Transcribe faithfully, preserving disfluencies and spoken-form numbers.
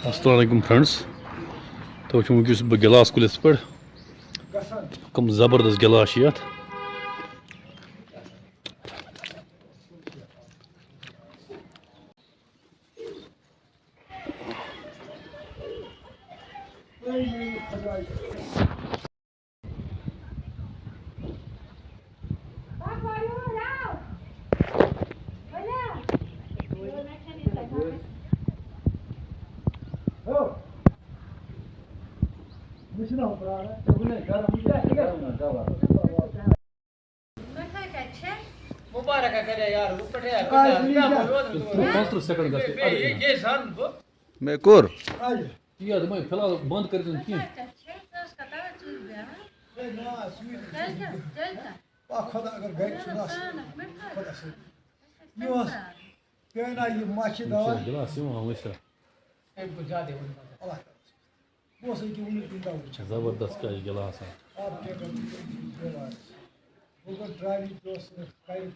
السلام علیکم فرینڈز، تُہۍ وٕچھِو وٕنکیٚس بہٕ گِلاس کُلِس پٮ۪ٹھ، کم زبردست گِلاس چھِ یَتھ۔ مبارک کرے یار، وہ پٹھے یار، پانٛژھ تٕرٛہ سیکنڈ گژھِ۔ بیٚیہِ یہِ کیٛاہ زن بہٕ؟ مےٚ کوٚر۔ یہِ یاد، دوٚپمَے، فی الحال بنٛد کٔرِو نہٕ کینٛہہ۔ آ، خۄدا اگر گرِ چھُ نہٕ آسان، خۄدا سۭتۍ۔ یہِ اوس، پیٚیہِ نا یہِ مَچھِ دوا؟ گِلاس یِوان وٕچھ سا۔ اللہ تعالیٰ۔ بہٕ اوسُس ییٚکیٛاہ وُنیُک تہِ دوا وٕچھان۔ زبردست کیٛاہ چھِ گِلاسَن۔ آپ کیٛاہ کَرو؟ بہٕ گوٚو ٹرالی تہِ اوس کَرِ۔